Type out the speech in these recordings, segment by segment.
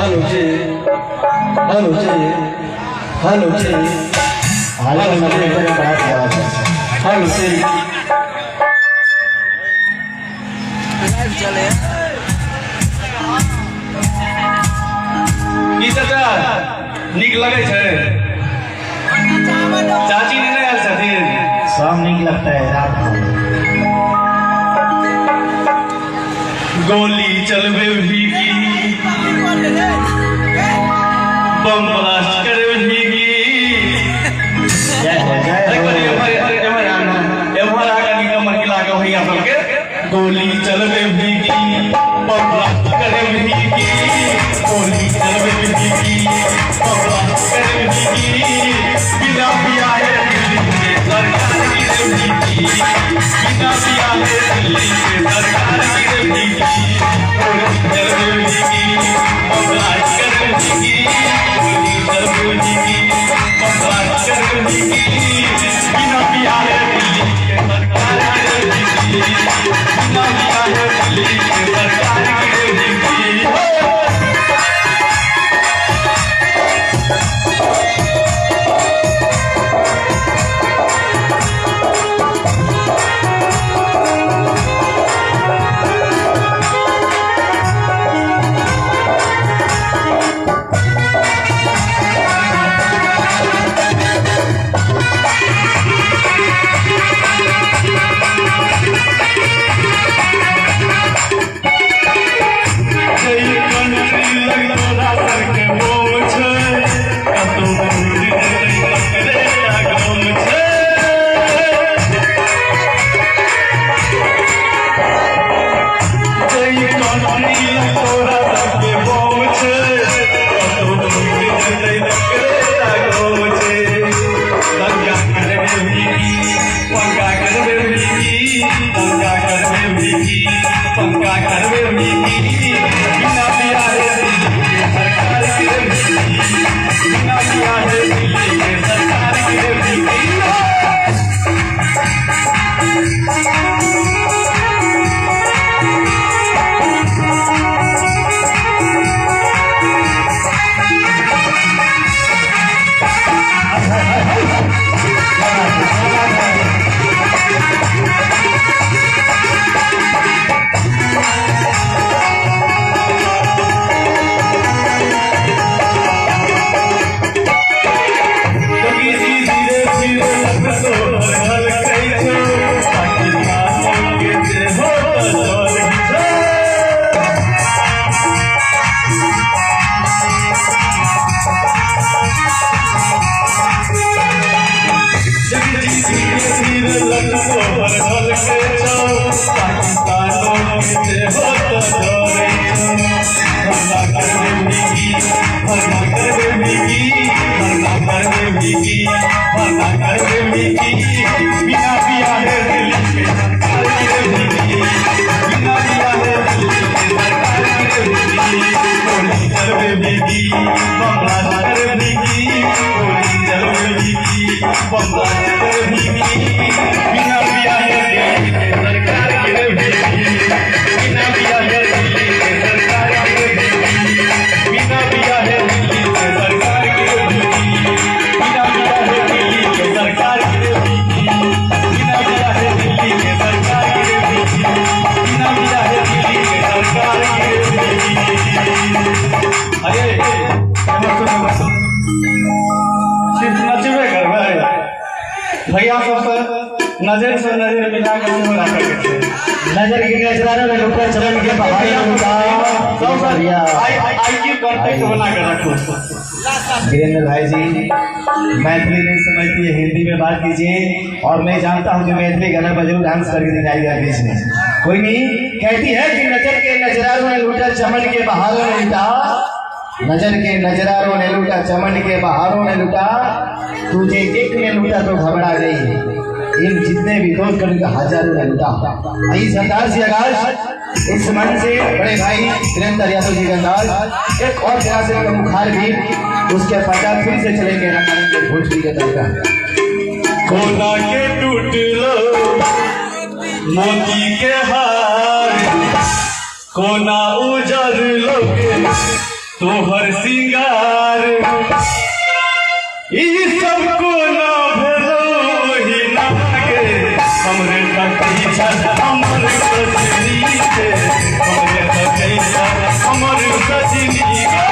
Hello जी, hello जी, hello जी। हाल में नौकरी पर बड़ा आवाज है। हेलो जी। की चाचा, नीक लगै छै? चाची नहि आयल छथिन? सब नीक लगता है रात को। गोली चलबे भीगी, बम ब्लास्ट करे भीगी। जय हो, जय हो। एम्हर एम्हर आ कनि कमर हिला के भैया सबके। गोली चलबे भीगी, बम ब्लास्ट करे भीगी, गोली चलबे भीगी, बम ब्लास्ट करे भीगी, बिना बियाहे दिल्ली के सरकार गिरे भीगी, बिना बियाहे दिल्ली के सरकार गिरे भीगी, गोली चलबे भीगी, बम ब्लास्ट करे भीगी, गोली चलबे भीगी, बम ब्लास्ट करे भीगी, बिना बियाहे दिल्ली के सरकार गिरे भीगी, बिना बियाहे दिल्ली के सरकार गिरे भीगी। हो! जई कंट्री लग तोरा सरके बोम छै, कतौ फूटि जेतै तकरे टा गम छै। जई कंट्री लग तोरा सरके बोम छै, कतौ फूटि जेतै तकरे टा गम छै। दंगा करबे भीगी, पंगा करबे भीगी, दंगा करबे भीगी, पंगा करबे भीगी, बिना बियाहे दिल्ली के सरकार गिरे भीगी, बिना बियाहे दिल्ली के सरकार गिरे भीगी। जगी धीरे धीरे लगतो हर कहै छौ, पाकिस्तान के जे हो तऽ चल छौ। जगी धीरे धीरे लगतो हर कहै छौ, पाकिस्तानो के जे हो तऽ चलै छौ। धरना करबे भीगी, धरना करबे भीगी, धरना करबे भीगी, धरना करबे भीगी, बिना बियाहे दिल्ली के सरकार गिरे भीगी, बिना बियाहे दिल्ली के सरकार गिरे भीगी, गोली चलबे भीगी, बम ब्लास्ट करे भीगी, गोली चलबे भीगी, बम ब्लास्ट करे भीगी, बिना बियाहे दिल्ली के सरकार गिरे भीगी, बिना बियाहे दिल्ली के सरकार गिरे भीगी, बिना बियाहे दिल्ली के सरकार गिरे भीगी, बिना बियाहे दिल्ली के सरकार गिरे भीगी, बिना बियाहे दिल्ली के सरकार गिरे भीगी, बिना बियाहे दिल्ली के सरकार गिरे भीगी। अरे एम्हर सुन, एम्हर सुन। सिर्फ नचबे करबै? भैया सबसँ नजर से नजर मिला के सेहो राखै के छै। नजर के नजराना में लुटा, चमन के बहार में लुटा। सबसँ भैया। आई आई क्यू कॉन्टेक्ट बना के रखू। वीरेंद्र भाई जी, मैथिली नहीं समझती है, हिंदी में बात कीजिए। और मैं जानता हूँ कि मैथिली गाना पर जरूर डांस करके दिखाएगा बीच में। कोई नहीं, कहती है कि नजर के नजरारों ने लूटा, चमन के बहारों ने लूटा, नजर के नजरारों ने लूटा, चमन के बहारों ने लूटा, तुझे एक ने लूटा तो घबरा गई, इन जितने भी दोस्त कर हजारों ने लूटा। आई सरदार सी आकाश इस मन से बड़े भाई वीरेंद्र यादव जी का अंदाज। एक और तरह से उनका मुखार भी, उसके पश्चात फिर से चलेंगे रंगारंग भोजपुरी का तड़का। कोना के टूटलो मोती के हार, कोना उजर लोगे। तोहर सिंगार ई सब कोना भेलो ही नागे हमरे तकैया हमर सजनी के हमरे तकैया हमर सजनी के।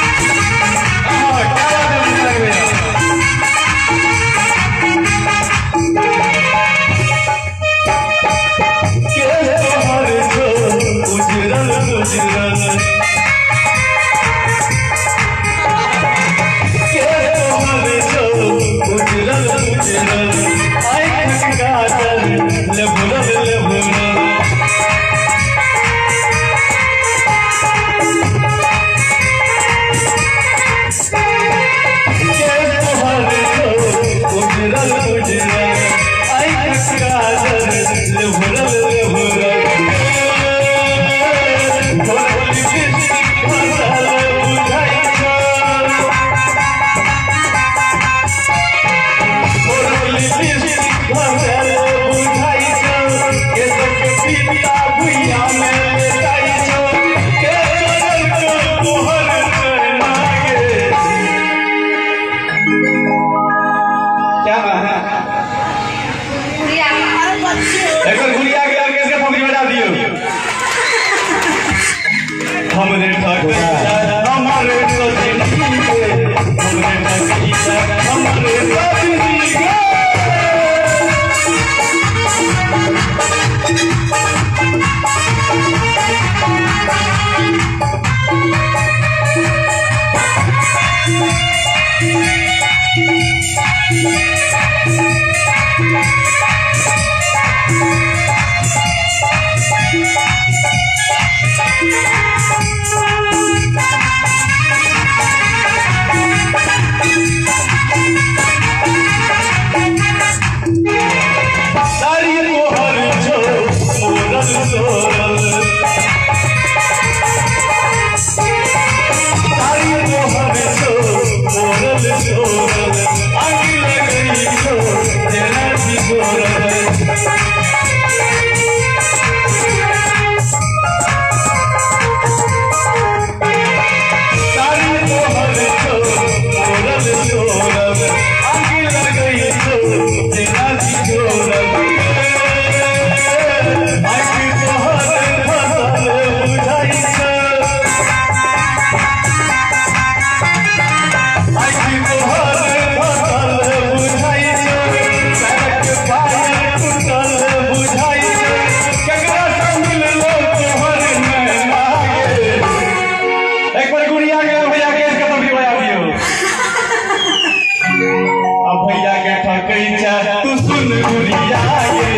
हाँ, क्या बात है मुझे लग रहा है। के तोहर छो उजरल उजरल के तोहर छो उजरल उजरल आँख काजल लेभुरल लेभुरल के तोहर छो उजरल उजरल आँख काजल लेभुरल लेभुरल तोहर लिपस्टिक फसल बुझाइ छौ क्या बात है? एक बार गुड़िया के आगे से फुकरी बजा दियो। हमरे ठकैया हमरे सजनी के हमरे ठकैया हमरे सजनी के। सारी तोहर छो मोरल सोरल सारी तोहर छो मोरल सोरल आगि लगई छो जेना छी गोरल सारी तोहर छो मोरल सोरल आगि लगई छो जेना छी गोरल आगि तोहर फसल बुझाइ छो आगि तोहर फसल बुझाइ छो सड़क पायल टूटल बुझाइ छो केकरा से मिललो तोहर नैना गे। एक बार गुड़िया के भैया के इसका तबली बजा दियो। अब भैया के ठकैचा तू सुन गुड़िया गे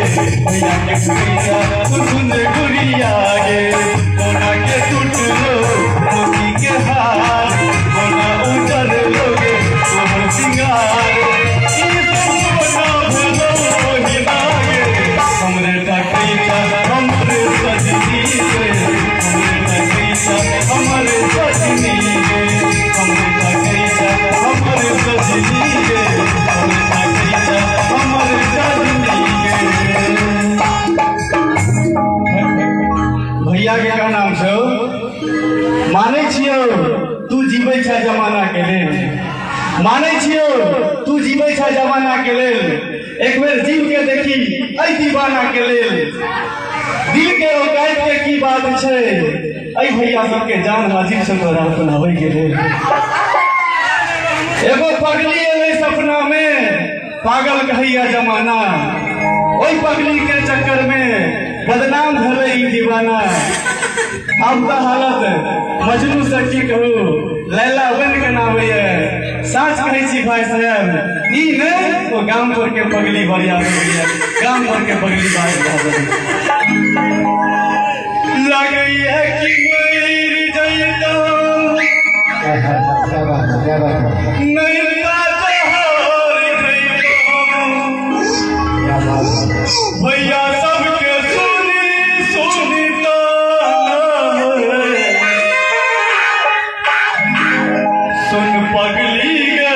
भैया के ठकैचा तू सुन गुड़िया गे कोना के टूटलो मोती के हार कोना उजर लोगे तोहर सिंगार ई सब बना भलो ही लागे हमरे ठकैचा हमरे सजनी गे हमरे ठकैचा हमरे सजनी गे हमरे ठकैचा हमरे सजनी गे हमरे ठकैचा हमरे सजनी गे। भैया के का नाम छौ मानै छियौ तू जीबै छ जमाना के लेल मानै छियौ तू जीबै छ जमाना के लेल एक बेर जीव के देखी एहि दीवाना के लेल दिल के औकात के की बात छै एहि भैया सबके जान हाजिर छै तोरा अपनाबै के लेल। एगो पगली एलै सपना में पागल कहैया जमाना ओहि पगली के चक्कर में बदनाम भेलै ई दीवाना। अब तऽ हालत मजनू से की कहू लैला बन के नामैया साँच कहै छी भाई साहेब ई नहि ओ गाम पर के पगली बढ़िया बढ़िया गाम पर के पगली भाई लगैया कि मरि जइतौं क्या बात है, क्या बात है। नहीं। पगली।